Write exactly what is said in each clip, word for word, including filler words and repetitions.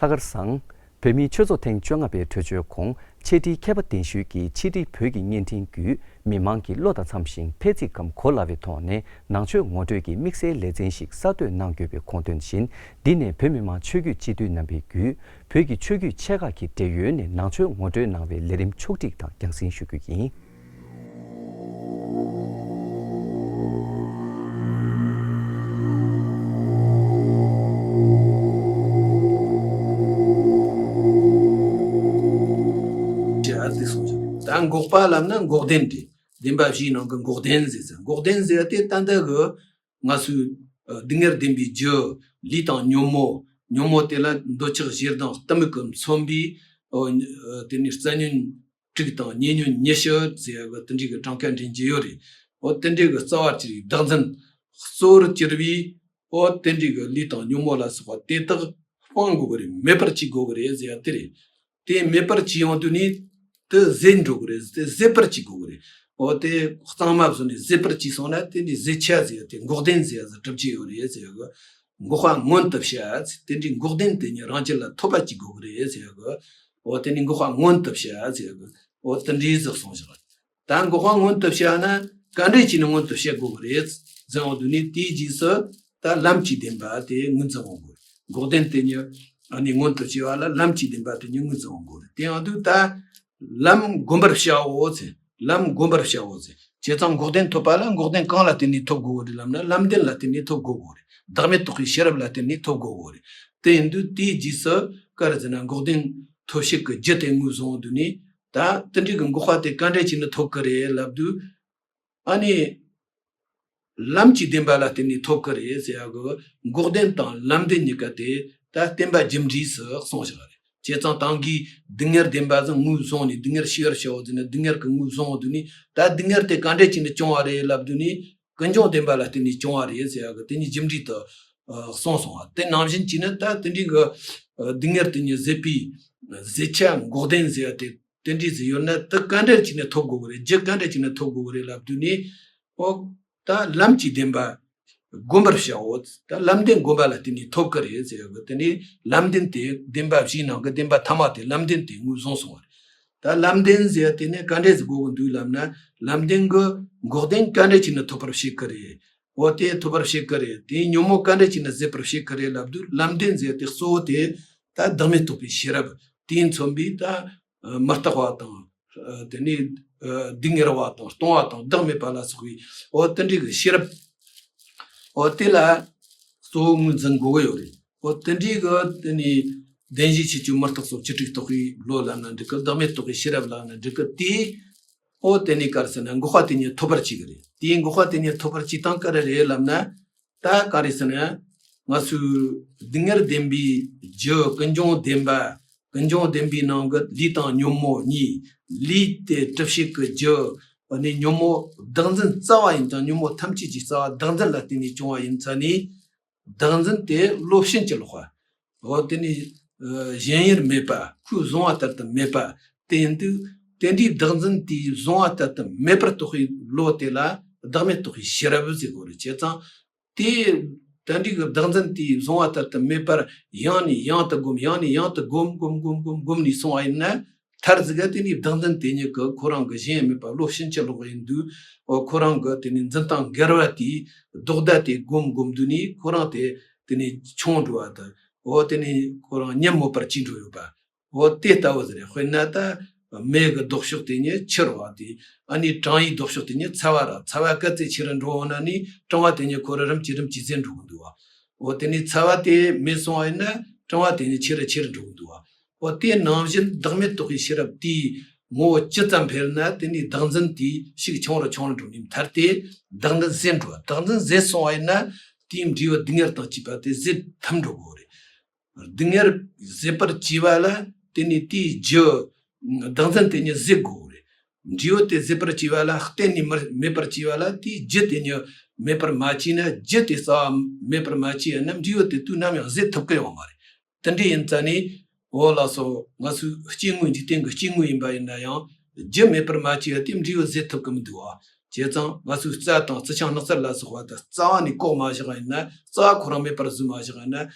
ལྷག་དཀར་བཟང་། བོད་མིའི་ཆོས་ཚོགས་ཐེངས་བཅོ་ལྔ་པའི་གྲོས་ཆོད་གོང་འཆད་ཁྲིའི་མཁས་པ་གདན་ཞུས་ཀྱིས་ཕྱི་དྲིལ་བོད་ཀྱི་བརྙན་འཕྲིན་བརྒྱུད་མི་མང་གི་བློ་དང་འཚམ་ཞིང་ཕན་ཚིག་གམ་གོ་སླ་བའི་ཐོག་ནས་ནང་ཆོས་ངོ་སྤྲོད་ཀྱི་དམིགས་བསལ་ལེ་ཚན་ཞིག་གསར་གཏོད་གནང་དགོས་པའི་དགོངས་དོན་བཞིན། འདི་ནས་བོད་མི་མང་ཆོས་བརྒྱུད་སྤྱི་འཐུས་རྣམ་པས་བརྒྱུད་བོད་ཀྱི་ཆོས་བརྒྱུད་ཆེ་ཁག་གི་འབྲེལ་ཡོད་ནས་ནང་ཆོས་ངོ་སྤྲོད་གནང་བའི་ལས་རིམ་ཕྱོགས་སྒྲིག་དང་རྒྱང་སྲིང་ཞུ་རྒྱུ་ཡིན། ད་འགོག་པ་ལབ་ན་འགོག་བདེན་ཏེ། བདེན་པ་བཞིའི་ནང་གི་འགོག་བདེན་ཟེར་ཟེར། འགོག་བདེན་ཟེར་ཏེ་ད་ལྟ་གི་ང་ཚོའི་སྡུག་བསྔལ་བདེན་པའི་རྒྱུ། ལུས་དང་ཉོན་མོངས། ཉོན་མོངས་དེ་ལ་འདོད་ཆགས་ཞེ་སྡང་གཏི་མུག་གིས་མཚོན་པའི་དེ་ནས་རྩ་ཉོན་དྲུག་དང་ཉེ་ཉོན་ཉི་ཤུ་ཟེར་བ་དེ་འདྲའི་གི་གྲངས་ཀ་འདྲེན་གྱི་ཡོད་རེད། འོ་དེ་འདྲའི་གི་རྩ་བ་གཅིག་བདག་འཛིན་གཙོ་བོར་གྱུར་པའི། འོ་དེ་འདྲའི་གི་ལུས་དང་ཉོན་མོངས་ལ་སོགས་པ་དེ་དག་སྤང་དགོས་གི་རེད། མེད་པར་བྱེད་དགོས་གི་རེད་ཟེར་བ་དེ་རེད། དེ་མེད་པར་བྱེད་ཡོང་དུས་ནི་དེ་ཟད་འགྲོ་གི་རེད། དེ་ཟད་པར་བྱེད་དགོས་གི་རེད། འོ་དེ་གཙང་མ་བཟོས་ནས་ཟད་པར་བྱས་སོང་ན་དེ་འདྲའི་ཟད་ཆ་ཟེར་བ་དེ་འགོག་བདེན་ཟེར་བ་ཟིག་གྲུབ་ཀྱི་ཡོད་རེད་ཟེར་གི། འགོག་པ་མངོན་དུ་བྱ་ཟེར། དེ་འདྲའི་འགོག་བདེན་དེ་ཉིད་རང་རྒྱུད་ལ་ཐོབ་པ་བྱེད་དགོས་གི་རེད་ཟེར་གི། འོ་དེ་ནི་འགོག་པ་མངོན་དུ་བྱ་ཟེར་གི། འོ་དེ་འདྲའི་ཟིག་གསུངས་བཞག་ད་འགོག་པ་མངོན་དུ་བྱ་ན་ག་འདྲས་བྱས་ནས་མངོན་དུ་བྱེད་དགོས་གི་རེད་ཟེར་བ་དུས་ནི་དེའི་རྗེས་སུ་ད་ལམ་གྱི་བདེན་པ་དེ་ངོས་འཛིན་འོང་དགོས། འགོག་བདེན་དེ་ཉིད་ཨ་ནི་མངོན་དུ་བྱེད་པ་ལ་ལམ་གྱི་བདེན་པ་དེ་ཉིད་ངོས་འཛིན་འོང་དགོས་རེད། དེ་ཡང་དུས་ད་ལམ་བསྒོམ་པར་བྱའོ་ཟེར། ལམ་བསྒོམ་པར་བྱའོ་ཟེར། བྱས་ཙང་འགོག་བདེན་ཐོབ་པ་ལ་འགོག་བདེན་གང་ལ་བརྟེན་ནས་ཐོབ་དགོས་རེད་ལབ་ན་ལམ་བདེན་ལ་བརྟེན་ནས་ཐོབ་དགོས་གོ་རེད། བདག་མེད་རྟོགས་པའི་ཤེས་རབ་ལ་བརྟེན་ནས་ཐོབ་དགོས་གོ་རེད། དེ་ཡིན་དུས་དེའི་རྗེས་སུ་ག་རེ་ཟེར་ན་འགོག་བདེན་ཐོབ་བྱེད་ཀྱི་རྒྱུ་དེ་ངོས་བཟུང་དུས་ནི། ད་དེ་འདྲའི་གི་འགོག་པ་དེ་ག་འདྲས་བྱས་ནས་ཐོབ་ཀི་རེད་ལབ་དུས། ཨ་ནི། ལམ་གྱི་བདེན་པ་ལ་བརྟེན་ནས་ཐོབ་ཀི་རེད་ཟེར་ཡག་གི། འགོག་བདེན་དང་ལམ་བདེན་གཉིས་ཀ་དེ་ད་བསྟན་པ་རྒྱུ་འབྲས་སུ་གསུངས་བཞག་རེད། བྱས་ཙང་ད་གིན་སྡུག་བསྔལ་བདེན་པ་ཟིག་ངོས་བཟུང་ནས་སྡུག་བསྔལ་ཤེས་པར་བྱའོ་ཟེར་ནས་སྡུག་བསྔལ་གི་ངོས་བཟུང་བ་དུས་ནི་ད་སྡུག་བསྔལ་དེ་ག་འདྲས་བྱས་ནས་བྱུང་བ་རེད་ལབ་དུས་ནི། ཀུན་འབྱུང་བདེན་པ་ལ་བརྟེན་ནས་བྱུང་བ་རེད་ཟེར་ཡག་གི་དེ་ཉིད་རྒྱུ་འབྲས་དུ་གསུངས་སོང་བ། དེ་ནང་བཞིན་གྱིས་ནི་ད་དེ་འདྲའི་གི་སྡུག་བསྔལ་དེ་ཉིད་ཟད་པའི་ཟད་ཆ་འགོག་བདེན་ཟེར་ཡག་དེ། དེ་འདྲའི་ཟིག་ཡོད་ན་དེ་ག་འདྲ་བྱས་ནས་ཐོབ་དགོས་གི་རེད། རྒྱུ་ག་འདྲ་བྱས་ནས་ཐོབ་དགོས་གི་རེད་ལབ་དུས་ནི། ཨོ། ད་ལམ་གྱི་བདེན་པ་བསྒོམ་པར་བྱའོ། ད་ལམ་བདེན་བསྒོམ་པ་ལ་བརྟེན་ནས་ཐོབ་གི་རེད་ཟེར་གི། དེ་ནི་ལམ་བདེན་དེ་བདེན་པ་བཞིའི་ནང་གི་བདེན་པ་ཐ་མ་དེ་ལམ་བདེན་དེ་ངོས་བཟུང་སོང་བ་རེད། ད་ལམ་བདེན་ཟེར་དེ་ནི་ག་འདྲས་ཟིག་དགོས་གི་འདུག་ལབ་ན། ལམ་བདེན་གི་འགོག་བདེན་ག་འདྲ་བྱས་ནས་ཐོབ་པར་བྱེད་གི་རེད། འོ་དེ་ཐོབ་པར་བྱེད་གི་རེད། དེའི་ཉོན་མོངས་ག་འདྲ་བྱས་ནས་ཟད་པར་བྱེད་གི་རེད་ལབ་དུས་ལམ་བདེན་ཟེར་དེ་གཙོ་བོ་དེ་ད་བདག་མེད་རྟོགས་པའི་ཤེས་རབ་དེས་མཚོན་པའི་ད་མི་རྟག་པ་དང་། དེ་ནས་སྡུག་བསྔལ་བ་དང་སྟོང་བ་དང་བདག་མེད་པ་ལ་སོགས་པའི་འོ་དེ་འདྲའི་གི་ཤེས་རབ། འོ་དེ་ལ་གཙོ་བོ་ངོས་འཛིན་དགོས་གི་ཡོད་རེད། འོ་དེ་འདྲའི་གི་དེ་ནས་བདེན་བཞིའི་ཆོས་ཅན་མི་རྟག་སོགས་བཅུ་དྲུག་རྟོགས་པའི་བློ་ལབ་ན་འགྲིག་གི། བདག་མེད་རྟོགས་པའི་ཤེས་རབ་ལབ་ན་འགྲིག་གི། དེ། ཨོ་དེ་ནས་ག་རེ་ཟེར་ན་འགོག་པ་དེ་ཉིད་ཐོབ་པར་བྱེད་ཀྱི་རེད། དེའི་འགོག་པ་དེ་ཉིད་ཐོབ་པར་བྱེད་སྟངས་ག་རེ་རེད་ལབ་ན། ད་ག་རེ་ཟེར་ན། ང་ཚོའི་སྡུག་བསྔལ་བདེན་པའི་རྒྱུ་ཀུན་འབྱུང་བདེན་པ། ཀུན་འབྱུང་བདེན་པའི་ནང་གི་ལུས་དང་ཉོན་མོངས་གཉིས། ལུས་དེ་གྲུབ་བྱེད་ཀྱི་རྒྱུ། ཨ་ནི་ཉོན་མོངས་བདག་འཛིན་རྩ་བ་ཡིན་ཙང་ཉོན་མོངས་ཐམས་ཅད་ཀྱི་རྩ་བ་བདག་འཛིན་ལ་བརྟེན་ནས་བྱུང་བ་ཡིན་ཙང་ནི། བདག་འཛིན་དེ་བློ་ཕྱིན་ཅི་ལོག་པ། འོ་དེ་ནི་ཨ་གཞན་དབྱེར་མེད་པ། ཁོས་བཟུང་བ་ལྟར་དུ་མེད་པ། དེ་ཡིན་དུས་དེ་འདྲའི་བདག་འཛིན་དེས་བཟུང་བ་ལྟར་དུ་མེད་པར་རྟོགས་པའི་བློ་དེ་ལ་བདག་མེད་རྟོགས་པའི་ཤེས་རབ་ཟེར་དགོས་རེད། བྱས་ཙང་དེ་དེ་འདྲའི་གི་བདག་འཛིན་དེས་བཟུང་བ་ལྟར་དུ་མེད་པར་ཡང་ནས་ཡང་དུ་བསྒོམ། ཡང་ནས་ཡང་དུ་བསྒོམ་བསྒོམ་བསྒོམ་བསྒོམ་བསྒོམ་ནས་སོང་བ་ཡིན་ན། མཐར་གཟིགས་ག་དེ་ནས་བདག་འཛིན་དེ་ཉིད་ཀྱིས་ཁོ་རང་གི་གཞན་མེད་པ་བློ་ཕྱིན་ཅི་ལོག་ཡིན་དུས། འོ་ཁོ་རང་གི་དེ་ནས་འཛིན་སྟངས་འགལ་བ་དེའི་ལྡོག་ཟླ་དེ་བསྒོམ་བསྒོམ་དུས་ནས་ཁོ་རང་དེ་དེ་ནས་ཆུང་འགྲོ་བ་དང་། འོ་དེ་ནས་ཁོ་རང་ཉམས་མོད་པར་གྱིས་འགྲོ་ཡོད་པ། འོ་དེ་ལྟ་བུ་ཟེར་རེད། དཔེར་ན་ད་མེ་གི་ལྡོག་ཕྱོགས་དེ་ཉིད་ཆུ་རེད་བ། དེ་ཨ་ནི་གྲང་བའི་ལྡོག་ཕྱོགས་དེ་ཉིད་ཚ་བ་རེད། ཚ་བ་ག་ཚོད་ཆེ་རུ་འགྲོ་འོང་ན་ནི་གྲང་བ་དེ་ཉིད་ཁོ་རང་རིམ་གྱིས་རིམ་གྱིས་ཟད་འགྲོ་གི་འདུག་བ། འོ་དེ་ནས་ཚ་བ་དེ་མེད་སོང་བ་ཡིན་ན་གྲང་བ་དེ་ཉིད་ཆེ་རུ་ཆེ་རུ་འགྲོ་གི་འདུག་བ། འོ་དེ་ནང་བཞིན་བདག་མེད་རྟོགས་པའི་ཤེས་རབ་དེའི་ངོ་བོ་ཇི་ཙམ་འཕེལ་ན་དེ་ནས་བདག་འཛིན་དེ་ཤུགས་ཆུང་རུ་ཆུང་རུ་འགྲོ་ནས་མཐར་དེ་བདག་འཛིན་ཟད་འགྲོ་བ། བདག་འཛིན་ཟད་སོང་བ་ཡིན་ན་དེའི་འབྲས་བུ་སྡུག་བསྔལ་དང་བཅས་པ་དེ་ཟད་ཐུབ་འགྲོ་དགོས་རེད། སྡུག་བསྔལ་ཟད་པར་བྱས་པ་ལ་དེ་ནས་དེའི་རྒྱུ་བདག་འཛིན་དེ་ཉིད་ཟད་དགོས་རེད། འབྲས་བུ་དེ་ཟད་པར་བྱས་པ་ལ་གཏན་ནས་མར་མེད་པར་བྱས་པ་ལ་དེའི་རྒྱུ་དེ་ཉིད་མེད་པར་མ་བྱས་ན། རྒྱུ་དེ་རྩ་བ་མེད་པར་མ་བྱས་ན་འབྲས་བུ་དེ་དུས་ནམ་ཡང་ཟད་ཐུབ་ཀྱི་ཡོད་མ་རེད། དེ་འདྲ་ཡིན་ཙང་ནི། འོ་ལགས་སོ། ང་ཚོའི་སྐྱེ་དངོས་འཇིག་རྟེན་གྱི་སྐྱེ་དངོས་ཡིན་པ་ཡིན་ན་ཡང་རྒྱུ་མེད་པར་མ་བྱས་པ་དེ་འབྲས་བུ་ཟད་ཐུབ་ཀྱི་མི་འདུག་བ། བྱས་ཙང་ང་ཚོའི་རྩྭ་དང་རྩི་ཆང་སྣག་ཚ་ལ་སོགས་པ་དང་རྩ་བ་ནས་བཀོག་མ་བཞག་པ་ཡིན་ན། རྩ་བ་ཁོ་རང་མེད་པར་བཟོས་མ་བཞག་པ་ཡིན་ན།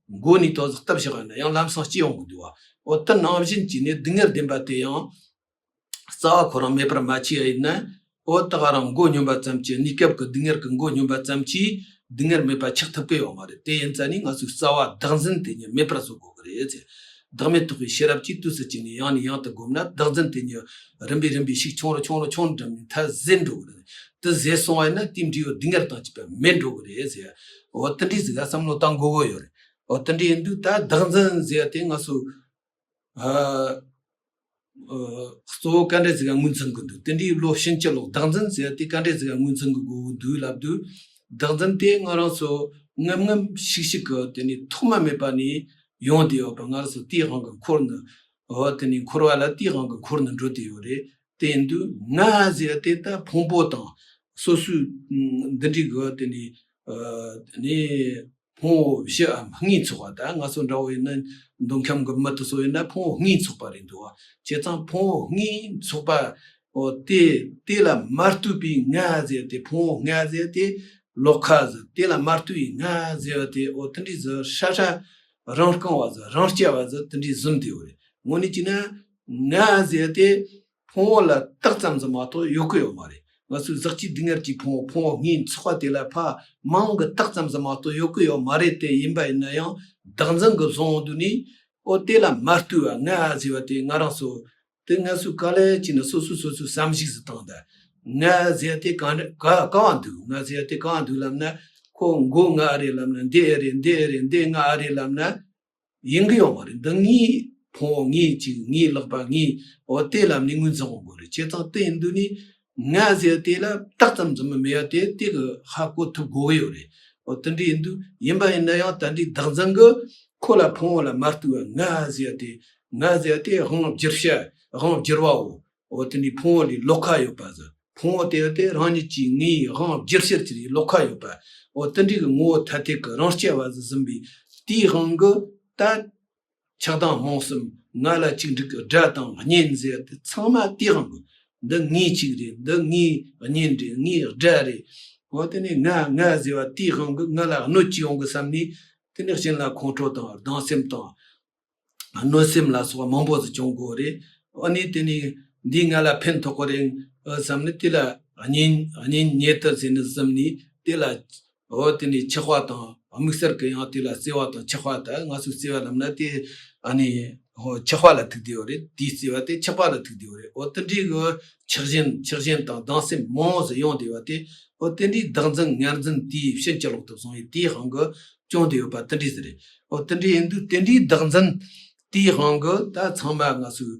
མགོ་ནས་ཏོག་ཙམ་བཏབ་བཞག་ཡིན་ན་ཡང་ལམ་སང་སྐྱེ་ཡོང་གི་འདུག་བ། འོ་དེ་ནང་བཞིན་གྱི་ནི་སྡུག་བསྔལ་བདེན་པ་དེ་ཡང་། རྩ་བ་ཁོ་རང་མེད་པར་མ་བྱས་པ་ཡིན་ན། འོ་ད་ག་རང་མགོ་སྙོམས་པ་ཙམ་གྱིས། གནས་སྐབས་ཀྱི་སྡུག་བསྔལ་གྱི་མགོ་སྙོམས་པ་ཙམ་གྱིས་སྡུག་བསྔལ་མེད་པ་ཆགས་ཐུབ་ཀྱི་ཡོད་མ་རེད། དེ་ཡིན་ཙང་ནི་ང་ཚོའི་རྩ་བ་བདག་འཛིན་དེ་ཉིད་མེད་པར་བཟོ་དགོས་ཀྱི་རེད་ཟེར། བདག་མེད་རྟོགས་པའི་ཤེས་རབ་ཀྱིས་དུས་སུ་བྱས་ནས་ཡང་ནས་ཡང་དུ་བསྒོམས་ན། བདག་འཛིན་དེ་ཉིད་རིམ་པས་རིམ་པས་ཤུགས་ཆུང་རུ་ཆུང་རུ་ཆུང་རུ་འགྲིམས་ནས་མཐར་ཟད་འགྲོ་གི་རེད། དེ་ཟད་སོང་བ་ཡིན་ན་དེའི་འབྲས་བུ་སྡུག་བསྔལ་དང་བཅས་པ་མེད་འགྲོ་གི་རེད་ཟེར། འོ་དེ་འདྲའི་ཟིག་ག་བསམ་བློ་བཏང་དགོས་ཀྱི་ཡོད་རེད། འོ་དེ་འདྲ་ཡིན་དུས་ད་བདག་འཛིན་ཟེར་ཡ་དེ་ང་ཚོ། ཨ། ཨ། གཙོ་བོ་ག་འདྲ་ཟིག་ག་ངོས་འཛིན་གི་འདུག་དེ་འདྲའི་བློ་ཕྱིན་ཅི་ལོག་བདག་འཛིན་ཟེར་ཡ་དེ་ག་འདྲ་ཟིག་ག་ངོས་འཛིན་གི་དགོས་འདུག་ལབ་དུས། བདག་འཛིན་དེ་ང་རང་ཚོ་ངམ་ངམ་ཤིག་ཤིག་གི་དེ་ནི་ཐོག་མ་མེད་པ་ནས་ཡོང་བསྡད་ཡོད་པ། ང་རང་ཚོ་དེའི་དབང་གིས་འཁོར་ནི། འོ་དེ་ནི་འཁོར་བ་ལ་དེའི་དབང་གིས་འཁོར་ནི་འགྲོ་བསྡད་ཡོད་རེད། དེ་ཡིན་དུས་ང་ཟེར་ཡ་དེ་ད་ཕུང་པོ་དང་སོ་སོའི་འདི་འདྲའི་གི་དེ་ནི། ཨ། དེ་ནི། ཕུང་པོ་བཞི་འམ་ལྔས་ཚོགས་པ། ད་ང་ཚོ་འདྲ་བོ་ཡིན་ན་མདོ་ཁམས་གི་མི་དེ་ཚོ་ཡིན་ན་ཕུང་པོ་ལྔས་ཚོགས་པ་རེད་འདུག་བ། བྱས་ཙང་ཕུང་པོ་ལྔས་ཚོགས་པ། འོ་དེ་དེ་ལ་མ་ལྟོས་པའི་ང་ཟེར་ཏེ། ཕུང་པོ་ང་ཟེར་ཏེ་ལོག་ཁ་ཟིག་དེ་ལ་མ་ལྟོས་པའི་ང་ཟེར་ཏེ། འོ་དེ་འདྲའི་ཟིག་ཧྲ་ཧྲ་རང་རྐང་བ་ཟིག་རང་རྐྱ་བ་ཟིག་དེ་འདྲའི་བཟུང་བསྡད་ཡོད་རེད། དངོས་གནས་བྱས་ན་ང་ཟེར་ཏེ། ཕུང་པོ་ལ་བཏགས་ཙམ་ཟིག་མ་གཏོགས་ཡོད་ཀྱི་ཡོད་མ་རེད། ང་ཚོའི་ཟག་བཅས་སྡུག་བསྔལ་གྱི་ཕུང་པོ། ཕུང་པོ་ལྔས་ཚོགས་པ་དེ་ལ་ཕར་མིང་གི་བཏགས་ཙམ་ཟིག་མ་གཏོགས་ཡོད་ཀྱི་ཡོད་མ་རེད། དེ་ཡིན་པ་ཡིན་ན་ཡང་བདག་འཛིན་གྱིས་བཟུང་འདུག་ནི། འོ་དེ་ལ་མ་ལྟོས་པ་ང་ཟེར་བ་དེ་ང་རང་ཚོ། དེ་ང་ཚོས་ག་ལེ་བྱས་ནས་སོ་སོས་སོ་སོའི་བསམ་གཞིག་ཟིག་བཏང་། ད་ང་ཟེར་དེ་ག་ག་ག་བ་འདུག་ང་ཟེར་དེ་ག་བ་འདུག་ལབ་ན། ཁོ་མགོ་ང་རེད་ལབ་ན། འདི་ཨེ་རེད། འདི་ཨེ་རེད། འདི་ང་རེད་ལབ་ན། ཡིན་གྱི་ཡོད་མ་རེད། འདི་ངའི་ཕུང་པོ་ངའི་གཅིག་ངའི་ལག་པ་ངའི། འོ་དེ་ལ་ནི་ངོས་འཛིན་དགོས་རེད། བྱས་ཙང་དེ་ཡིན་དུས་ནི་ང་ཟེར་དེ་ལ་བཏགས་ཙམ་ཙམ་མེད་པ་དེ་དེ་གི་ཧ་གོ་ཐུབ་དགོས་ཀྱི་ཡོད་རེད། འོ་དེ་འདྲ་ཡིན་དུས། ཡིན་པ་ཡིན་ན་ཡང་ད་འདྲའི་བདག་འཛིན་གྱིས་ཁོ་ལ་ཕུང་པོ་ལ་མ་ལྟོས་པ་ང་ཟེར་དེ། ང་ཟེར་དེ་དབང་བསྒྱུར་བྱ། དབང་བསྒྱུར་བའོ། འོ་དེ་ནི་ཕུང་པོ་ལས་ལོགས་ཀ་ཡོད་པ་ཟིག་ཕུང་པོ་དེ་དེ་རང་ཉིད་ཀྱིས་ངའི་དབང་བསྒྱུར་ཕྱིར་གྱི་ལོགས་ཀ་ཡོད་པ། འོ་དེ་འདྲའི་གི་ངོ་བོ་ཐ་དད་ཀྱི་རང་རྐྱ་བ་ཟིག་ཟིན་པའི་དེའི་དབང་གིས་ད་ཆགས་སྡང་རྨོངས་གསུམ་ང་ལ་གཅིག་འགྲིག་གི་དགྲ་དང་གཉེན་ཟེར་དེ་ཚང་མ་དེའི་དབང་གིས། འདི་ངའི་གཅིག་རེད། འདི་ངའི་གཉེན་རེད། ངའི་དགྲ་རེད། འོ་དེ་ནས་ང་ང་ཟེར་བ་དེའི་དབང་གིས་ང་ལ་གནོད་ཅིག་ཡོང་གི་བསམ་ནས། དེ་ནས་གཞན་ལ་ཁོང་ཁྲོ་དང་སྡང་སེམས་དང་། གནོད་སེམས་ལ་སོགས་པ་མང་པོ་ཟིག་བྱུང་དགོས་རེད། ཨ་ནི་དེ་ནི་འདིས་ང་ལ་ཕན་ཐོགས་ཀྱི་རེད་བསམ་ནས། དེ་ལ་གཉེན་གཉེན་ཉེ་དུ་ཟེར་ནས་བཟུང་ནས། དེ་ལ་འོ་དེ་ནི་ཆགས་པ་དང་། དམིགས་བསལ་གྱི་ཡང་དེ་ལ་བརྩེ་བ་དང་ཆགས་པ། ད་ང་ཚོའི་བརྩེ་བ་ལབ་ན་དེ་ཨ་ནི་འོ་ཆགས་པ་ལ་ཐུག་བསྡད་ཡོད་རེད། དེའི་བརྩེ་བ་དེ་ཆགས་པ་ལ་ཐུག་བསྡད་ཡོད་རེད། འོ་དེ་འདྲའི་གི་ཆགས་ཞེན་ཆགས་ཞེན་དང་སྡང་སེམས་མང་བོ་ཟིག་ཡོང་བསྡད་ཡོད་པ་དེ། འོ་དེ་འདྲའི་བདག་འཛིན་ངར་འཛིན་དེའི་ཕྱིན་ཅི་ལོག་ཏུ་སོང་བའི་དེའི་དབང་གིས་བྱུང་བསྡད་ཡོད་པ་དེ་འདྲ་ཟིག་རེད། འོ་དེ་འདྲ་ཡིན་དུས་དེ་འདྲའི་བདག་འཛིན་དེའི་དབང་གིས་ད་ཚང་མ་ང་ཚོས་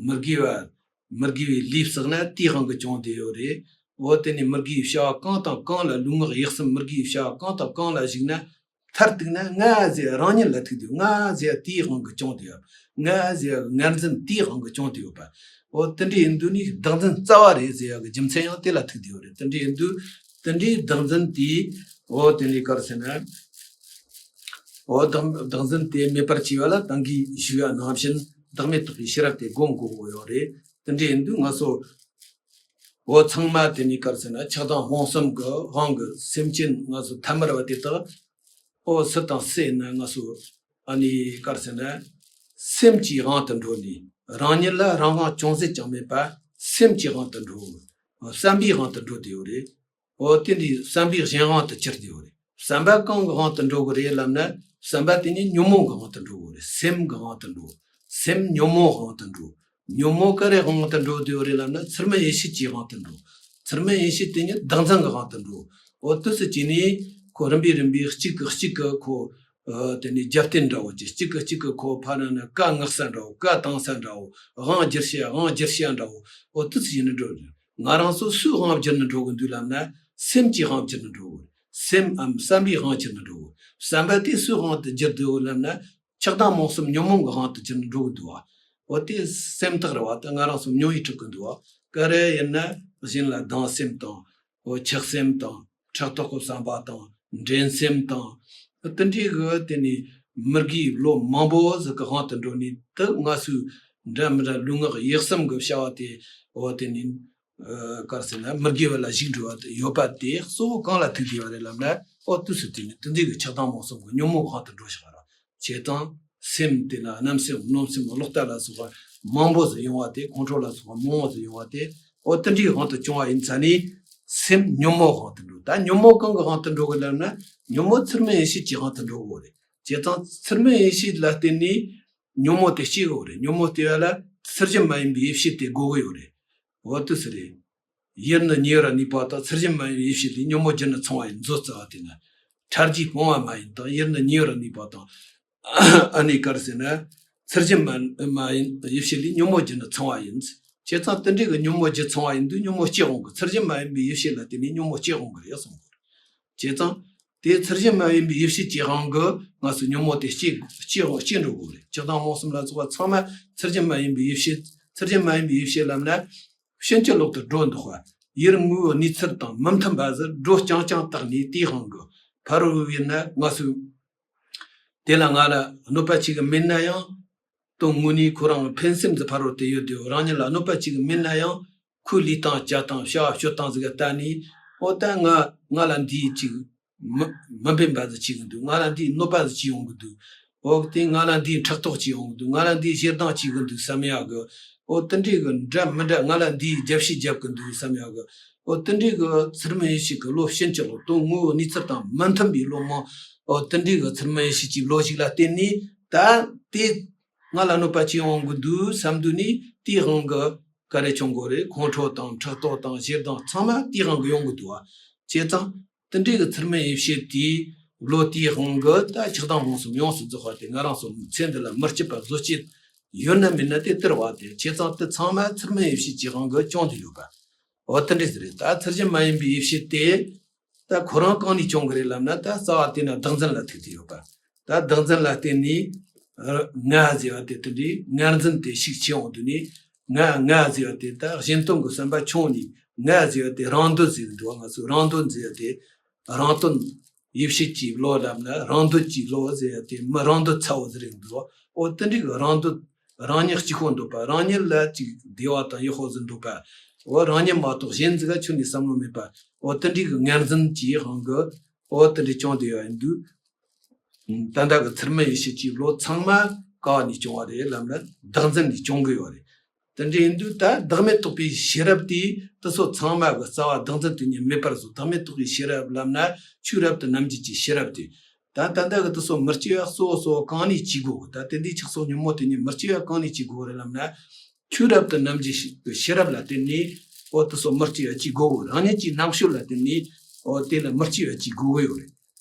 མི་དགེ་བ་མི་དགེ་བའི་ལས་བསགས་ན་དེའི་དབང་གིས་བྱུང་བསྡད་ཡོད་རེད། འོ་དེ་ནས་མི་དགེ་བའི་བྱ་བ་གང་དང་གང་ལ། ལུས་ངག་ཡིད་གསུམ་མི་དགེ་བའི་བྱ་བ་གང་དང་གང་ལ་ཞུགས་ན། མཐར་གཏུགས་ན་ང་ཟེར་རང་ཉིད་ལ་ཐུག་བསྡད་ཡོད། ང་ཟེར་དེའི་དབང་གིས་བྱུང་བསྡད་ཡོད། ང་ཟེར་ངར་འཛིན་དེའི་དབང་གིས་བྱུང་བསྡད་ཡོད་པ། འོ་དེ་འདྲ་ཡིན་དུས་ནི་བདག་འཛིན་རྩ་བ་རེད་ཟེར་ཡག་གི་རྒྱུ་མཚན་ཡང་དེ་ལ་ཐུག་བསྡད་ཡོད་རེད། དེ་འདྲ་ཡིན་དུས་དེ་འདྲའི་བདག་འཛིན་དེས། འོ་དེ་ནི་ག་རེ་ཟེར་ན། འོ་བདག་བདག་འཛིན་དེ་མེད་པར་བྱས་པ་ལ་ད་གིན་ཞུས་པ་ནང་བཞིན་བདག་མེད་རྟོགས་པའི་ཤེས་རབ་དེ་སྒོམ་དགོས་ཀྱི་ཡོད་རེད། དེ་འདྲ་ཡིན་དུས་ང་ཚོ། འོ་ཚང་མ་དེ་ནི་ག་རེ་ཟེར་ན། ཆགས་སྡང་རྨོངས་གསུམ་གྱི་དབང་གིས་སེམས་ཅན་ང་ཚོ་ཐ་མལ་བ་དེ་དག། འོ་སུ་དང་སུ་ཡིན་ན་ང་ཚོ་ཨ་ནི་ག་རེ་ཟེར་ན། སེམས་ཀྱི་དབང་དུ་འགྲོ་ནས། རང་ཉིད་ལ་རང་དབང་ཅུང་ཟད་ཀྱང་མེད་པ་སེམས་ཀྱི་དབང་དུ་འགྲོ། བསམ་པའི་དབང་དུ་འགྲོ་བསྡད་ཡོད་རེད། འོ་དེ་འདྲའི་བསམ་པའི་གཞན་དབང་དུ་གྱུར་བསྡད་ཡོད་རེད། བསམ་པ་གང་གི་དབང་དུ་འགྲོ་གི་རེད་ལབ་ན། བསམ་པ་དེ་ནི་ཉོན་མོངས་ཀྱི་དབང་དུ་འགྲོ་གི་རེད། སེམས་ཀྱི་དབང་དུ་འགྲོ། སེམས་ཉོན་མོངས་དབང་དུ་འགྲོ། ཉོན་མོངས་ག་རེ་དབང་དུ་འགྲོ་བསྡད་ཡོད་རེད་ལབ་ན། ཚུལ་མིན་ཡིད་བྱེད་ཀྱི་དབང་དུ་འགྲོ། ཚུལ་མིན་ཡིད་བྱེད་དེ་ནི་བདག་འཛིན་གྱི་དབང་དུ་འགྲོ། འོ་དུས་སུ་བྱས་ནས་ཁོ་རིམ་པས་རིམ་པས་གཅིག་གིས་གཅིག་གི་ཁོ། ཨ། དེ་ནས་རྒྱབ་རྟེན་འདྲ་བོ་ཅིག་གཅིག་གིས་གཅིག་གི་ཁོ་ཕར་ན་ན་བཀའ་མངགས་ས་འདྲ་བོ། བཀའ་བཏང་ས་འདྲ་བོ། དབང་བསྒྱུར་བྱ་དབང་བསྒྱུར་བྱ་འདྲ་བོ། འོ་དུས་སུ་བྱས་ནས་འགྲོ། ང་རང་ཚོ་སུའི་དབང་བསྒྱུར་ནས་འགྲོ་གི་འདུག་ལབ་ན། སེམས་ཀྱི་དབང་བསྒྱུར་ནས་འགྲོ་གི། སེམས་འམ་བསམ་པའི་དབང་བསྒྱུར་ནས་འགྲོ་གི། བསམ་པ་དེ་སུའི་དབང་དུ་བསྒྱུར་འདུག་ལབ་ན། ཆགས་སྡང་རྨོངས་གསུམ་ཉོན་མོངས་ཀྱི་དབང་དུ་གྱུར་ནས་འགྲོ་གི་འདུག་བ། འོ་དེ་སེམས་ཐག་རེད་བ། ད་ང་རང་ཚོ་མྱོང་བའི་ཁྲོད་ཀྱི་འདུག་བ། ག་རེ་ཡིན་ན་གཞན་ལ་སྡང་སེམས་དང་། འོ་ཆགས་སེམས་དང་། ཕྲག་དོག་གི་བསམ་པ་དང་། འགྲན་སེམས་དང་། དེ་འདྲའི་གི་དེ་ནི་མི་དགེའི་བློ་མང་པོ་ཟིག་གི་དབང་དུ་འགྲོ་ནས། དེ་ང་ཚོའི་འདྲ་མི་འདྲ་ལུས་ངག་ཡིད་གསུམ་གི་བྱ་བ་དེ། འོ་དེ་ནི། ཨ། ག་རེ་ཟེར་ན། མི་དགེ་བ་ལ་ཞུགས་འགྲོ་བ་དེ་ཡོད་པ་དེ་གཙོ་བོ་གང་ལ་ཐུག་བསྡད་པ་རེད་ལབ་ན། འོ་དུས་སུ་དེ་ནི་དེ་འདྲའི་གི་ཆགས་སྡང་རྨོངས་གསུམ་གི་ཉོན་མོངས་དབང་དུ་འགྲོ་བཞག་ར། བྱས་ཙང་སེམས་དེ་ལ་བརྣབ་སེམས་གནོད་སེམས་ལོག་ལྟ་ལ་སོགས་པ་མང་པོ་ཟིག་ཡོང་བ་དེ། ཁོང་ཁྲོ་ལ་སོགས་པ་མང་པོ་ཟིག་ཡོང་བ་དེ། འོ་དེ་འདྲའི་དབང་དུ་བྱུང་བ་ཡིན་ཙང་ནི་སེམས་ཉོན་མོངས་དབང་དུ་འགྲོ། ད་ཉོན་མོངས་གང་གི་དབང་དུ་འགྲོ་གི་ལབ་ན། ཉོན་མོངས་ཚུལ་མིན་ཡིད་བྱེད་ཀྱི་དབང་དུ་འགྲོ་གི་རེད། བྱས་ཙང་ཚུལ་མིན་ཡིད་བྱེད་ལ་བརྟེན་ནས་ཉོན་མོངས་དེ་སྐྱེ་གི་རེད། ཉོན་མོངས་སྐྱེ་བ་ལ་ཚུལ་བཞིན་མ་ཡིན་པའི་ཡིད་བྱེད་དེ་དགོས་གི་ཡོད་རེད། འོ་དེ་སུ་རེད། ཡུལ་ནི་ཉེ་བར་གནས་པ་དང་། ཚུལ་བཞིན་མ་ཡིན་པའི་ཡིད་བྱེད་ལས། ཉོན་མོངས་རྒྱུ་ནི་ཚང་བ་ཡིན། མཛོད་རྩ་བ་དེ་ན། ཕྲ་རྒྱས་སྤང་བ་མ་ཡིན་དང་། ཡུལ་ནི་ཉེ་བར་གནས་པ་དང་། ཨ་ནི་ག་རེ་ཟེར་ན། ཚུལ་བཞིན་མ་མ་ཡིན་ཡིད་བྱེད་ལས། ཉོན་མོངས་རྒྱུ་ནི་ཚང་བ་ཡིན། བྱས་ཙང་དེ་འདྲའི་གི་ཉོན་མོངས་རྒྱུ་ཚང་བ་ཡིན་དུས་ཉོན་མོངས་སྐྱེ་འོང་གི། ཚུལ་བཞིན་མ་ཡིན་པའི་ཡིད་བྱེད་ལ་བརྟེན་ནས་ཉོན་མོངས་སྐྱེ་འོང་གི་རེད་གསུང་གི་རེད། བྱས་ཙང་། དེ་ཚུལ་བཞིན་མ་ཡིན་པའི་ཡིད་བྱེད་ཀྱི་དབང་གིས་ང་ཚོ་ཉོན་མོངས་དེ་སྐྱེ་སྐྱེ་སྐྱེ་འགྲོ་གི་རེད། ཆགས་སྡང་རྨོངས་གསུམ་ལ་སོགས་པ་ཚང་མ་ཚུལ་བཞིན་མ་ཡིན་པའི་ཡིད་བྱེད། ཚུལ་བཞིན་མ་ཡིན་པའི་ཡིད་བྱེད་ལབ་ན། ཕྱིན་ཅི་ལོག་ཏུ་སྒྲོ་འདོགས་པ། ཡུལ་དངོས་པོའི་གནས་ཚུལ་དང་མི་མཐུན་པ་ཟིག་སྒྲོ་རྐྱང་རྐྱང་བཏགས་ནས། དེའི་དབང་གིས་ཕ་རོལ་པོ་ཡིན་ན་ང་ཚོས་དེ་ལ་ང་ལ་གནོད་པ་བྱེད་གི་མེད་ན་ཡང་། དོན་དངོས་ནས་ཁོ་རང་གི་ཕན་སེམས་ཟིག་ཕ་རོལ་དུ་ཡོད་དེ། རང་ཉིད་ལ་གནོད་པ་བྱེད་གི་མེད་ན་ཡང་། ཁོའི་ལུས་དང་བྱ་སྟངས་བྱ་བ་སྤྱོད་སྟངས་ཟིག་ག་བལྟས་ནས། འོ་ད་ང་ང་ལ་འདི་ཅིག་མི་མི་ཕན་པ་ཟིག་བྱེད་གི་འདུག། ང་ལ་འདིས་གནོད་པ་ཟིག་བྱེད་ཡོང་གི་འདུག། འོ་དེ་ང་ལ་འདིས་ཕྲག་དོག་བྱེད་ཡོང་གི་འདུག། ང་ལ་འདིས་ཞེ་སྡང་བྱེད་གི་འདུག་བསམ་ཡག་གི། འོ་དེ་འདྲའི་གི་འདྲ་མི་འདྲ། ང་ལ་འདིས་རྒྱབ་བཤིག་རྒྱབ་གི་འདུག་བསམ་ཡག་གི། འོ་དེ་འདྲའི་གི་ཚུལ་མིན་ཡིད་བྱེད་ཀྱི་བློ། ཕྱིན་ཅི་ལོག་དོན་དངོས་པོའི་གནས་ཚུལ་དང་མི་མཐུན་པའི་བློ་མང་། འོ་དེ་འདྲའི་གི་ཚུལ་མིན་ཡིད་བྱེད་ཀྱི་བློ་ཞིག་ལ་བརྟེན་ནས། ད་དེ་ང་ལ་གནོད་པ་བྱེད་ཡོང་གི་འདུག་བསམ་དུས་ནས། དེའི་དབང་གིས་ག་རེ་བྱུང་གི་རེད། ཁོང་ཁྲོ་དང་ཕྲག་དོག་དང་ཞེ་སྡང་ཚང་མ་དེའི་དབང་གིས་ཡོང་གི་འདུག་བ། བྱས་ཙང་། དེ་འདྲའི་གི་ཚུལ་མིན་ཡིད་བྱེད་དེའི་བློ། དེའི་དབང་གིས་ད་ཆགས་སྡང་རྨོངས་གསུམ་ཡོངས་སུ་རྫོགས་པ་དེ། ང་རང་ཚོ་ཚེ་འདི་ལ་མི་སྐྱིད་པ་བཟོ་བྱེད་ཡོད་ན་མེད་ན་དེ་སྟེར་བ་དེ། བྱས་ཙང་དེ་ཚང་མ་ཚུལ་མིན་ཡིད་བྱེད་ཀྱི་དབང་གིས་བྱུང་དུ་ཡོད་པ། འོ་དེ་འདྲ་ཟིག་རེད། ད་ཚུལ་བཞིན་མ་ཡིན་པའི་ཡིད་བྱེད་དེ། ད་ཁོ་རང་གང་ནས་བྱུང་གི་རེད་ལབ་ན། ད་རྩ་བ་དེ་ན་བདག་འཛིན་ལ་ཐུག་སྟེ་ཡོད་པ། ད་བདག་འཛིན་ལ་བརྟེན་ནས་ང་ཟེར་བ་དེ། དེ་འདྲའི་ངར་འཛིན་དེ་ཤུགས་ཆེ་འོང་དུས་ནས། ང་ང་ཟེར་བ་དེ་ད་གཞན་དོན་གྱི་བསམ་པ་ཆུང་ནས། ང་ཟེར་བ་དེ་རང་འདོད་ཟེར་གི་འདུག། ང་ཚོས་རང་དོན་ཟེར་བ་དེ། རང་དོན་ཡིད་བྱེད་ཀྱི་བློ་ལབ་ན། རང་འདོད་ཀྱི་བློ་ཟེར་བ་དེ་མི་རང་འདོད་ཚ་བོ་ཟེར་གི་འདུག། འོ་དེ་འདྲའི་གི་རང་འདོད། རང་ཉིད་གཅིག་པོ་འདོད་པ། རང་ཉིད་ལ་ཅིག་བདེ་བ་དང་ཡག་པོ་ཟིག་འདོད་པ། འོ་རང་ཉིད་མ་གཏོགས་གཞན་ཟིག་ག་ཁྱོན་ནས་བསམ་བློ་མེད་པ། འོ་དེ་འདྲའི་གི་ངར་འཛིན་གྱི་དབང་གིས། འོ་དེ་འདྲའི་བྱུང་བསྡད་ཡོད་ཡིན་དུས། ད་ལྟ་གི་ཚུལ་མིན་ཡིད་བྱེད་ཀྱི་བློ་ཚང་མ་ག་བ་ནས་བྱུང་བ་རེད་ལབ་ན། བདག་འཛིན་ནས་བྱུང་གི་ཡོད་རེད། དེ་འདྲ་ཡིན་དུས་ད་བདག་མེད་རྟོགས་པའི་ཤེས་རབ་དེས་དེ་ཚོ་ཚང་མ་གི་རྩ་བ་བདག་འཛིན་དེ་ཉིད་མེད་པར་བཟོ། བདག་མེད་རྟོགས་པའི་ཤེས་རབ་ལབ་ན། ཆོས་རབ་ཏུ་རྣམ་འབྱེད་ཀྱི་ཤེས་རབ་དེ། ད་ད་ལྟ་གི་དེ་ཚོ་མི་སྐྱེ་བ་གཙོ་བོ་གཙོ་བོ་གང་ནས་སྐྱེ་དགོས་གི། ད་དེ་འདྲའི་ཆགས་སོགས་ཉོན་མོངས་དེ་ཉིད་མི་སྐྱེ་བ་གང་ནས་སྐྱེ་དགོས་རེད་ལབ་ན། ཆོས་རབ་ཏུ་རྣམ་འབྱེད་ཀྱི་ཤེས་རབ་ལ་བརྟེན་ནས། འོ་དེ་ཚོ་མི་སྐྱེ་བ་སྐྱེ་དགོས་གི། རང་ཉིད་ཀྱི་རྣམ་དཔྱོད་ལ་བརྟེན་ནས། འོ་དེ་ལ་མི་སྐྱེ་བ་སྐྱེ་དགོས་གི་ཡོད་རེད།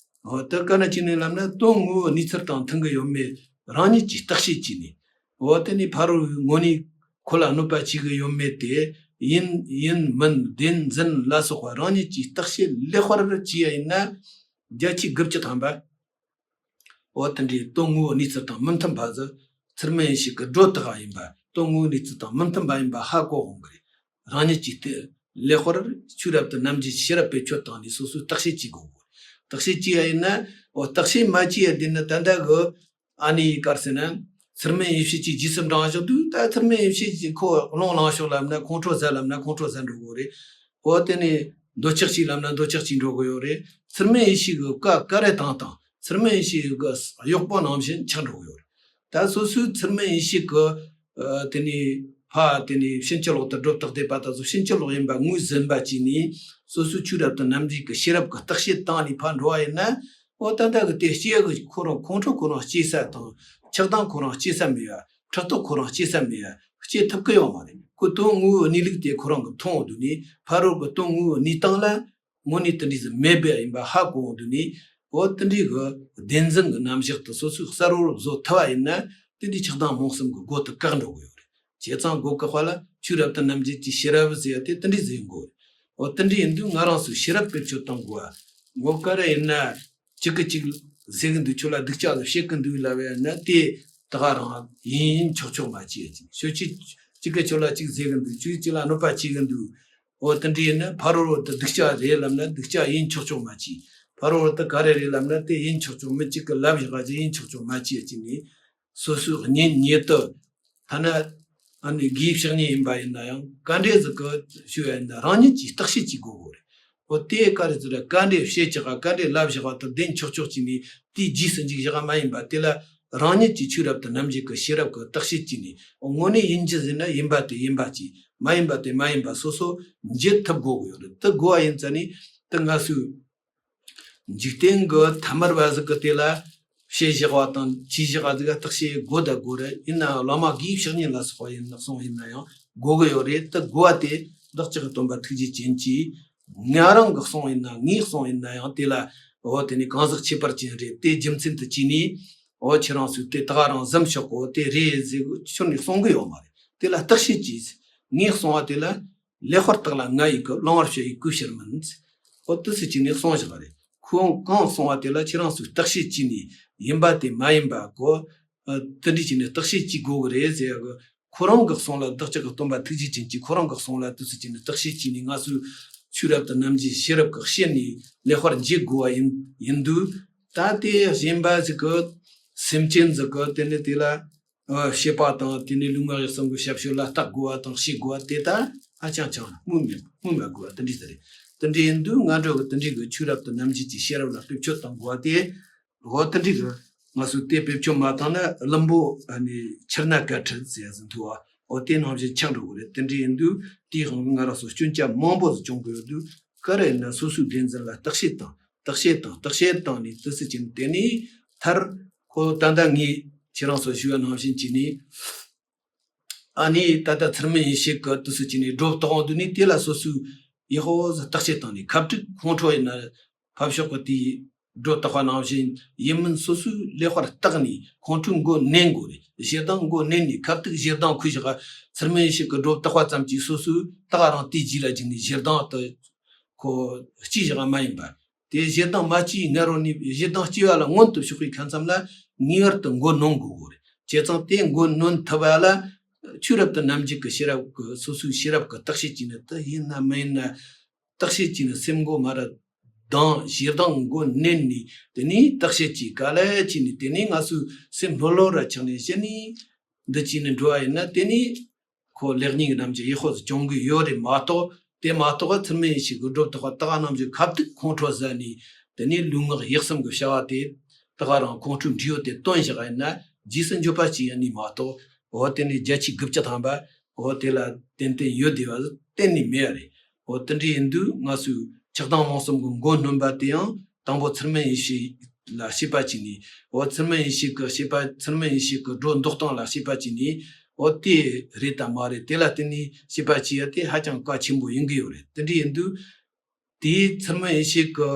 འོ་དེ་ག་ནས་བྱས་ནས་ལབ་ན། དོན་དངོས་པོའི་གནས་ཚུལ་དང་མཐུན་གི་ཡོད་མེད་རང་ཉིད་ཀྱིས་བརྟག་དཔྱད་བྱས་ནས། འོ་དེ་ནས་ཕ་རོལ་པོའི་དངོས་གནས་ཁོ་ལ་གནོད་པ་བྱེད་གི་ཡོད་མེད་དེ། ཡིན་ཡིན་མིན་བདེན་འཛིན་ལ་སོགས་པ་རང་ཉིད་ཀྱིས་བརྟག་དཔྱད་ལེགས་པར་བྱས་པ་ཡིན་ན། བརྒྱ་ཆའི་དགུ་བཅུ་ཐམ་པ། འོ་དེ་འདྲའི་དོན་དངོས་པོའི་གནས་ཚུལ་དང་མི་མཐུན་པ་ཟིག། ཚུལ་མིན་ཡིད་བྱེད་ཀྱི་སྒྲོ་བཏགས་པ་ཡིན་པ། དོན་དངོས་པོའི་གནས་ཚུལ་དང་མི་མཐུན་པ་ཡིན་པ་ཧ་གོ་འོང་གི་རེད། རང་ཉིད་ཀྱིས་དེ་ལེགས་པར་ཆོས་རབ་ཏུ་རྣམ་འབྱེད་ཤེས་རབ་བེད་སྤྱོད་བཏང་ནས་སོ་སོས་བརྟག་དཔྱད་བྱེད་དགོས་གི། བརྟག་དཔྱད་བྱས་པ་ཡིན་ན། འོ་བརྟག་དཔྱད་མ་བྱས་པ་དེ་ནི་ད་ལྟ་གི། ཨ་ནི་ག་རེ་ཟེར་ན། ཚུལ་མིན་ཡིད་བྱེད་ཀྱིས་རྗེས་སུ་འབྲང་བཞག་དུས། ད་ཚུལ་མིན་ཡིད་བྱེད་ཀྱིས་ཁོ་རླུང་ལངས་ཤོག་ལབ་ན་ཁོང་ཁྲོ་ཟ། ལབ་ན་ཁོང་ཁྲོ་ཟ་འགྲོ་གི་རེད། འོ་དེ་ནས་འདོད་ཆགས་སྐྱེ་ལབ་ན་འདོད་ཆགས་སྐྱེ་འགྲོ་གི་ཡོད་རེད། ཚུལ་མིན་ཡིད་བྱེད་ཀྱིས་བཀའ་ག་རེ་བཏང་བཏང་། ཚུལ་མིན་ཡིད་བྱེད་ཀྱིས་གཡོག་པོ་ནང་བཞིན་ཆགས་འགྲོ་གི་ཡོད་རེད། ད་སོ་སོའི་ཚུལ་མིན་ཡིད་བྱེད་ཀྱིས། ཨ། དེ་ནས་ཕ་དེ་ནས་ཕྱིན་ཅི་ལོག་ཏུ་སྒྲོ་བཏགས་བསྡད་པ་དང་། སོ་ཕྱིན་ཅི་ལོག་ཡིན་པ་ངོས་ཟིན་པ་བྱས་ནས། སོ་སོའི་ཆོས་རབ་ཏུ་རྣམ་འབྱེད་ཀྱི་ཤེས་རབ་ཀྱིས་བརྟག་དཔྱད་བཏང་ནས་ཕར་འགྲོ་བ་ཡིན་ན། འོ་ད་ལྟ་གི་དེ་སྐྱེ་གི། ཁོ་རང་ཁོང་ཁྲོ་ཁོ་རང་སྐྱེ་ས་དང་། ཆགས་སྡང་ཁོ་རང་སྐྱེ་ས་མེད་ཡ། ཕྲག་དོག་ཁོ་རང་སྐྱེ་ས་མེད་ཡ། སྐྱེ་ཐུབ་ཀྱི་ཡོད་མ་རེད། ཁོ་དོན་དངོས་པོའི་གནས་ལུགས་དེ་ཁོ་རང་གིས་མཐོང་འོང་དུས་ནས། ཕ་རོལ་གི་དོན་དངོས་པོའི་གནས་སྟངས་ལ་དངོས་གནས་དེ་འདྲ་ཟིག་མེད་པ་ཡིན་པ་ཧ་གོ་འོང་དུས་ནས། འོ་དེ་འདྲའི་གི་བདེན་འཛིན་གྱི་རྣམ་གཞག་དེ་སོ་སོས་གསལ་བོར་བཟོ་ཐུབ་པ་ཡིན་ན། དེ་འདྲའི་ཆགས་སྡང་རྨོངས་གསུམ་གྱི་སྒོ་དེ་བཀག་འགྲོ་གི་ཡོད་རེད། བྱས་ཙང་སྒོ་བཀག་པ་ལ་ཆོས་རབ་ཏུ་རྣམ་འབྱེད་ཀྱི་ཤེས་རབ་ཟེར་ཡ་དེ་དེ་འདྲ་ཟིག་ཡིན་དགོས་རེད། འོ་དེ་འདྲ་ཡིན་དུས་ང་རང་ཚོས་ཤེས་རབ་བེད་སྤྱོད་གཏོང་དགོས་པ། འོ་ག་རེ་ཡིན་ན། གཅིག་གིས་གཅིག་ཟེར་གི་འདུག། ཁྱོད་ལ་སྡུག་ཅག་ཟིག་བྱེད་གི་འདུག་ལབ་ཡ་ན། དེ་ད་ག་རང་ཡིན་ཡིན་ཆོག་ཆོག་མ་བྱེད་ཅིག། ཁྱོད་གཅིག་གཅིག་གིས་ཁྱོད་ལ་གཅིག་ཟེར་གི་འདུག། གཅིག་གཅིག་ལ་གནོད་པ་བྱེད་གི་འདུག། འོ་དེ་འདྲ་ཡིན་ན། ཕ་རོལ་པོ་དེ་སྡུག་ཅག་རེད་ལབ་ན། སྡུག་ཅག་ཡིན་ཆོག་ཆོག་མ་བྱེད། ཕ་རོལ་པོ་དེ་ག་རེ་རེད་ལབ་ན། དེ་ཡིན་ཆོག་ཆོག། མི་གཅིག་གིས་ལབ་བཞག་པ་ཅིག་ཡིན་ཆོག་ཆོག་མ་བྱེད་ཅིག་ནས། སོ་སོའི་གཉེན་ཉེ་དུ། ཐ་ན་ཨ་ནི་དགེ་བཤེས་གཉེན་ཡིན་པ་ཡིན་ན་ཡང་། ག་འདྲས་ཟིག་གི་ཞུ་ཡ་ཡིན་ན་རང་ཉིད་ཀྱིས་བརྟག་དཔྱད་བྱེད་དགོས་གི་རེད། འོ་དེ་ག་རེ་ཟེར་ན། ག་འདྲས་བཤད་བཞག་པ། ག་འདྲས་ལབ་བཞག་པ་དེ་བདེན་ཆོག་ཆོག་ཅིག་ནས་དེའི་རྗེས་སུ་འཇུག་བཞག་པ་མ་ཡིན་པ། དེ་ལ་ རང་ཉིད་ཀྱི་ཆོས་རབ་ཏུ་རྣམ་འབྱེད་ཀྱི་ཤེས་རབ་ཀྱི་བརྟག་དཔྱད་བྱས་ནས། དངོས་གནས་ཡིན་གྱི་ཟེར་ན་ཡིན་པ་དེ་ཡིན་པ་གཅིག་མ་ཡིན་པ་དེ་མ་ཡིན་པ་སོ་སོ་འབྱེད་ཐུབ་དགོས་ཀྱི་ཡོད་རེད། དེ་དགོས་པ་ཡིན་ཙང་ནི་དེ་ང་ཚོས། འཇིག་རྟེན་གྱི་ཐ་མལ་པ་ཟིག་གི་དེ་ལ་བྱས་བཞག་པ་དང་བྱས་བཞག་པ་ཟིག་ག་བརྟག་དཔྱད་དགོས་དང་དགོས་རེད། ཡིན་ནའང་བླ་མ་དགེ་བའི་བཤེས་གཉེན་ལ་སོགས་པ་ཡིན་ན་གསུངས་ཡིན་ན་ཡང་དགོས་ཀྱི་ཡོད་རེད། དེ་དགོས་པ་དེ་བདག་ཅག་གི་སྟོན་པ་ཐུགས་རྗེ་ཅན་གྱིས་ང་རང་གི་གསུངས་ཡིན་ན་ངས་གསུངས་ཡིན་ན་ཡང་དེ་ལ་འོ་དེ་ནི་གང་ཟག་ཁྱད་པར་ཅན་རེད། དེ་རྒྱུ་མཚན་དུ་བྱས་ནས་འོ་ཁྱེད་རང་ཚོས་དེ་ད་ག་རང་གཟིམ་ཤོག་གོ་དེ་རེད་ཟེར་གི་ཁྱོན་ནས་གསུང་གི་ཡོད་མ་རེད། དེ་ལ་བརྟག་དཔྱད་གྱིས་ངས་གསུང་བ་དེ་ལ། ལེགས་པར་བརྟགས་ལ་ང་ཡི་གི། བླང་བར་བྱ་ཡི་གུས་ཕྱིར་མིན། འོ་དེ་ཚོ་བྱས་ནས་གསུངས་བཞག་རེད། ཁོང་གང་གསུངས་པ་དེ་ལ་ཁྱེད་རང་ཚོས་བརྟག་དཔྱད་བྱས་ནས་ཡིན་པ་དེ་མ་ཡིན་པ་གོ། ཨ། དེ་འདྲ་བྱས་ནས་བརྟག་དཔྱད་བྱེད་དགོས་ཀྱི་རེད་ཟེར་ཡ་གི། ཁོ་རང་གི་གསུང་ལ་བདག་ཅག་གི་སྟོན་པ་ཐུགས་རྗེ་ཅན་གྱིས་ཁོ་རང་གི་གསུང་ལ་དེ་ཚོ་བྱས་ནས་བརྟག་དཔྱད་བྱས་ནས་ང་ཚོས་ཆོས་རབ་ཏུ་རྣམ་འབྱེད་ཤེས་རབ་ཀྱི་ཕྱིར་ནས་ལེགས་པར་འབྱེད་དགོས་པ་ཡིན་ཡིན་དུས། ད་དེ་གཞན་པ་ཟིག་གི་སེམས་ཅན་ཟིག་གི་དེ་ནི་དེ་ལ། ཨ། བྱེད་པ་དང་དེ་ནས་ལུས་ངག་ཡིད་གསུམ་གྱི་ཞབས་ཞུ་ལ་བརྟག་དགོས་པ་དང་བྱེད་དགོས་པ་དེ་ལྟར་ཧ་ཅང་ཅང་སྨོས་མེད་སྨོས་མ་དགོས་པ་དེ་འདྲ་ཟིག་རེད། དེ་འདྲ་ཡིན་དུས་ང་ཚོ་གི་དེ་འདྲའི་གི་ཆོས་རབ་ཏུ་རྣམ་འབྱེད་ཀྱི་ཤེས་རབ་ལ་བེད་སྤྱོད་གཏང་དགོས་པ་དེ། འོ་དེ་འདྲའི་གི་ང་ཚོས་དེ་བེད་སྤྱོད་མ་བཏང་ན་བླུན་པོ་ཨ་ནི་ཕྱིར་ན་ག་ཁྲིད་ཟེར་ཡ་ཟིག་འདུག་བ། འོ་དེ་ནང་བཞིན་ཆགས་འགྲོ་གི་རེད། དེ་འདྲ་ཡིན་དུས་དེའི་དབང་གིས་ང་རང་ཚོ་སྐྱོན་ཆ་མང་པོ་ཟིག་བྱུང་གི་ཡོད་དུས། ག་རེ་ཡིན་ན་སོ་སོའི་བདེན་འཛིན་ལ་བརྟག་དཔྱད་དང་། བརྟག་དཔྱད་དང་བརྟག་དཔྱད་བཏང་ནས་དེ་སྲིད་ཀྱི་དེ་ནས་མཐར་ཁོ་ད་ལྟ་ངས་ཁྱེད་རང་ཚོ་ཞུས་པ་ནང་བཞིན་བྱས་ནས། ཨ་ནི་ད་ལྟ་ཚུལ་མིན་ཡེ་ཤེས་ཀྱི་དུས་སུ་བྱས་ནས་སྒྲོ་བཏགས་འོང་དུས་ནས་དེ་ལ་སོ་སོའི་ཡག་པོ་ཟིག་བརྟག་དཔྱད་བཏང་ནས། ཁ་ཐུག་ཁོང་ཁྲོ་ཡིན་ན་ཕབ་ཤོག་གི་དེའི་སྒྲོ་བཏགས་པ་ནང་བཞིན་ཡིན་མིན་སོ་སོས་ལེགས་པར་བརྟགས་ནས་ཁོང་ཁྲོའི་མགོ་མནན་དགོས་རེད། ཞེ་སྡང་མགོ་མནན་ནས་ཁ་ཐུག་ཞེ་སྡང་ཁུ་བཞག་ཚུལ་མིན་ཡེ་ཤེས་ཀྱི་སྒྲོ་བཏགས་པ་ཙམ་གྱིས་སོ་སོས་ད་ག་རང་དེའི་རྗེས་ལ་འཇུག་ནས་ཞེ་སྡང་དུ་ཁོ་སྐྱེས་བཞག་མ་ཡིན་པ། དེ་ཞེ་སྡང་མ་སྐྱེས་སྔ་རོལ་ནས་ཞེ་སྡང་སྐྱེ་བ་ལ་མངོན་དུ་ཕྱོགས་པའི་ཁ་མཚམས་ལ་ངེས་པར་དུ་མགོ་གནོན་དགོས་ཀྱི་རེད། བྱས་ཙང་དེ་མགོ་གནོན་ཐུབ་པ་ལ་ཆོས་རབ་ཏུ་རྣམ་འབྱེད་ཀྱི་ཤེས་རབ་ཀྱི་སོ་སོའི་ཤེས་རབ་ཀྱི་བརྟག་དཔྱད་བྱས་ནས་དེ་ཡིན་ན་མ་ཡིན་ན་བརྟག་དཔྱད་བྱས་ནས་སེམས་མགོ་མར་ར་ལྡང་། ཞེ་སྡང་མགོ་མནན་ནས་དེ་ནས་བརྟག་དཔྱད་བྱས། ག་ལེ་བྱས་ནས་དེ་ནས་ང་ཚོའི་སེམས་ལྷོད་ལྷོད་ར་ཆགས་ནས་གཞི་ནས་འདི་བྱས་ནས་འགྲོ་བ་ཡིན་ན། དེ་ནས་ཁོ་ལེགས་ཉེས་ཀྱི་རྣམ་འགྱུར་ཡག་པོ་ཟིག་སྐྱོང་གི་ཡོད་རེད་མ་གཏོགས། དེ་མ་གཏོགས་ཚུལ་མིན་ཡེ་ཤེས་ཀྱི་སྒྲོ་བཏགས་པ་ད་ག་རང་བཞིན་ཁ་ཐུག་ཁོང་ཁྲོ་ཟ་ནས་དེ་ནས་ལུས་ངག་ཡིད་གསུམ་གྱི་བྱ་བ་དེ་ད་ག་རང་ཁོང་ཁྲོའི་འབྲས་བུ་དེ་བཏོན་བཞག་ཡིན་ན་རྗེས་སུ་འཇུག་པ་ཅིག་ཡིན་ནི་མ་གཏོགས། འོ་དེ་ནས་བརྒྱ་ཆའི་དགུ་བཅུ་ཐམ་པ་འོ་དེ་ལ་ཏན་ཏན་ཡོད་བསྡད་པ་གཏན་ནས་མེད་པ་རེད། འོ་དེ་འདྲ་ཡིན་དུས་ང་ཚོས་ཆགས་སྡང་རྨོངས་གསུམ་གྱི་མགོ་གནོན་པ་དེ་ཡང་དང་པོ་ཚུལ་མིན་ཡེ་ཤེས་ལ་དཔྱད་པ་བྱས་ནས། འོ་ཚུལ་མིན་ཡེ་ཤེས་ཀྱི་དཔྱད་པ། ཚུལ་མིན་ཡེ་ཤེས་ཀྱི་སྒྲོ་འདོགས་སྟངས་ལ་དཔྱད་པ་བྱས་ནས། འོ་དེ་རེད་དམ་མ་རེད། དེ་ལ་བརྟེན་ནས་དཔྱད་པ་བྱེད་ཡ་དེ་ཧ་ཅང་གལ་ཆེན་པོ་ཡིན་གྱི་ཡོད་རེད། དེ་འདྲ་ཡིན་དུས་དེའི་ཚུལ་མིན་ཡེ་ཤེས་ཀྱི་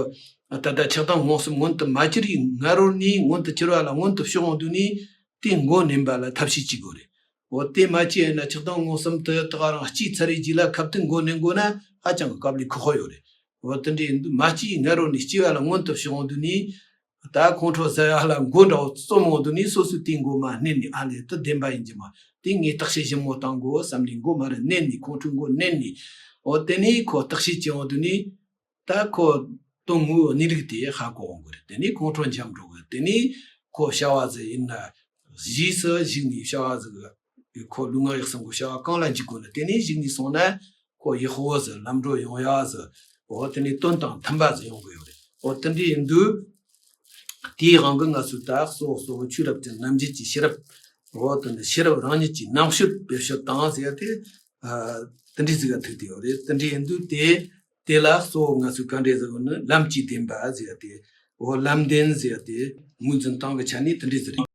ད་ལྟ་ཆགས་སྡང་རྨོངས་གསུམ་མངོན་དུ་མ་གྱུར་བའི་སྔ་རོལ་ནས་མངོན་དུ་གྱུར་བ་ལ་མངོན་དུ་ཕྱོགས་འོང་དུས་ནས་དེ་མགོ་མནན་པ་ལ་ཐབས་ཤེས་བྱེད་དགོས་རེད། འོ་དེ་མ་བྱས་ན་ཆགས་སྡང་རྨོངས་གསུམ་དེ་ད་ག་རང་སྐྱེས་ཚར་བའི་རྗེས་ལ་ཁ་ཐུག་མགོ་མནན་དགོས་ན་ཧ་ཅང་གི་དཀའ་ལས་ཁག་པོ་ཡོད་རེད། འོ་དེ་འདྲ་ཡིན་དུས་མ་སྐྱེས་སྔ་རོལ་ནས་སྐྱེ་བ་ལ་མངོན་དུ་ཕྱོགས་འོང་དུས་ནས། ད་ཁོང་ཁྲོ་ཟ་ཡ་ལ་མགོ་འདྲ་བོ་རྩོམ་འོང་དུས་ནས་སོ་སོས་དེའི་མགོ་མ་མནན་ནས། ཨ་ལས་དེ་བདེན་པ་ཡིན་གྱི་མ། དེ་ངས་བརྟག་དཔྱད་ཞིབ་མོ་བཏང་དགོས་བསམ་ནས་མགོ་མ་ར་མནན་ནས། ཁོང་ཁྲོའི་མགོ་མནན་ནས། འོ་དེ་ནས་ཁོ་བརྟག་དཔྱད་བྱེད་འོང་དུས་ནས། ད་ཁོ་དོན་དངོས་གནས་ལུགས་དེ་ཧ་གོ་འོང་གི་རེད། དེ་ནས་ཁོང་ཁྲོ་འཇམ་འགྲོ་གི། དེ་ནས་ཁོ་བྱ་བ་ཟིག་ཡིན་ན་རྗེས་སུ་གཞུག་ནས་བྱ་བ་ཟིག་ཁོ་ལུས་ངག་ཡིད་གསུམ་གྱི་བྱ་བ་གང་ལ་འཇུག་དགོས་ན་དེ་ནས་གཞུག་ནས་སོང་ན་ཁོ་ཡག་པོ་ཟིག་ལམ་འགྲོ་ཡོང་ཡ་ཟིག་འོ་དེ་ནས་དོན་དང་མཐུན་པ་ཟིག་ཡོང་གི་ཡོད་རེད། འོ་དེ་འདྲ་ཡིན་དུས་དེའི་དབང་གིས་ང་ཚོས་ད་གཙོ་བོ་གཙོ་བོ་ཆོས་རབ་ཀྱི་རྣམ་འབྱེད་ཀྱི་ཤེས་རབ། འོ་དེ་འདྲ་ཤེས་རབ་རང་ཉིད་ཀྱི་རྣམ་དཔྱོད་བེད་སྤྱོད་བཏང་ཟེར་ཡ་དེ། ཨ། དེ་འདྲ་ཟིག་ག་ཐུག་བསྡད་ཡོད་རེད། དེ་འདྲ་ཡིན་དུས་དེ། དེ་ལ་གཙོ་བོ་ང་ཚོས་ག་འདྲ་ཟེར་བ་ནི་ལམ་གྱི་བདེན་པ་ཟེར་ཡ་དེ། འོ་ལམ་བདེན་ཟེར་ཡ་དེ་ངོས་འཛིན་སྟངས་ཀྱི་ཆ་ནས་དེ་འདྲ་ཟིག་རེད།